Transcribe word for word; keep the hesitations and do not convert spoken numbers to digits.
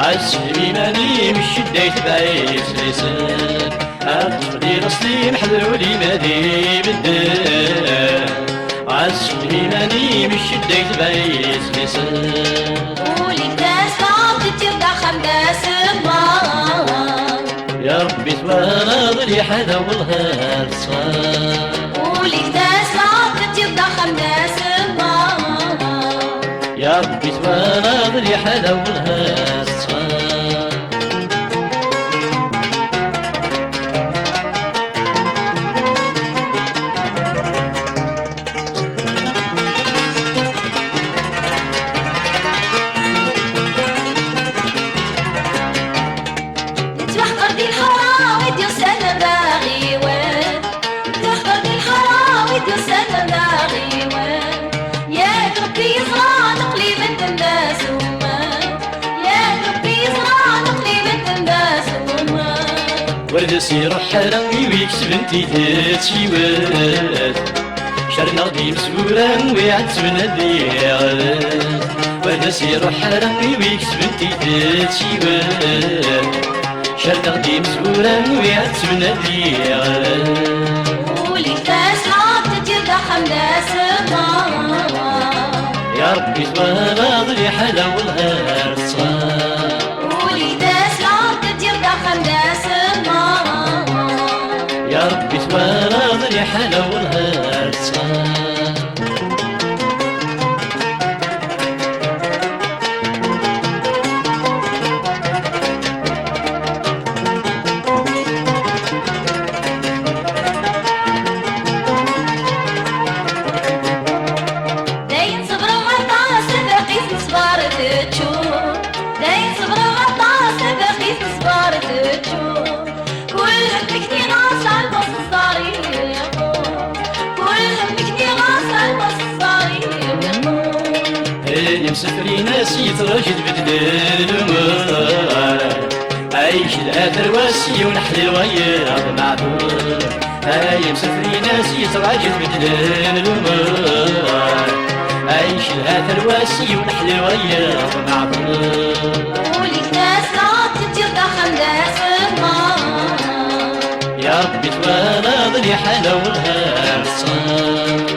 Ɛass iman-im, ccedda yetbeɛ-itt liser. Ad tefdiḍ s timḥeḍ ul-im ad ibeddel. Ɛass iman-im, ccedda yetbeɛ-itt liser. Ul-ik d asfar, teddiḍ d axxam d asemmaḍ. Ya Ṛebbi twalaḍ liḥala wellah ar teṣɣer. Ul-ik d asfar, teddiḍ d axxam d asemmaḍ. Ya Ṛebbi twalaḍ liḥala wellah ar teṣɣer. Nettwaḥqer di lḥara, wi d-yusan d aɣiwan. Nettwaḥqer di lḥara, wi d-yusan d aɣiwan. Yak Ṛebbi yeẓra, neqli medden d asumar. Yak Ṛebbi yeẓra, neqli medden d asumar. Ur d as-iruḥ ara i wi ikesben tidet yiwet. Cerneɣ-d imezwura wi ɛettben ad iɣed. Ur d as-iruḥ ara i wi ikesben tidet yiwet. Cerneɣ-d imezwura wi ɛettben ad iɣed. Ul-ik d asfar, teddiḍ d axxam d asemmaḍ. Ya Ṛebbi twalaḍ liḥala wellah ar teṣɣer. Ul-ik d asfar, teddiḍ d axxam d asemmaḍ. Ya Ṛebbi twalaḍ liḥala wellah ar teṣɣer. Dayen ṣebreɣ aṭas, lbaqi s ṣṣber teččur. Dayen ṣebreɣ aṭas, lbaqi s ṣṣber teččur. Kul hemmek nniɣ-as alma s ṣṣber yeqqur. Kul hemmek nniɣ-as alma s ṣṣber yeqqur. Ay imsefrin-as yettṛaju tbeddel lumuṛ. Ay kelha tarwa-s yiwen ḥlil wayeḍ meɛdur. Ay imsefrin-as yettṛaju tbeddel lumuṛ. Ay kelha tarwa-s yiwen ḥlil wayeḍ meɛdur. Ul-ik d asfar, teddiḍ d axxam d asemmaḍ. Ya Ṛebbi twalaḍ liḥala wellah ar teṣɣer.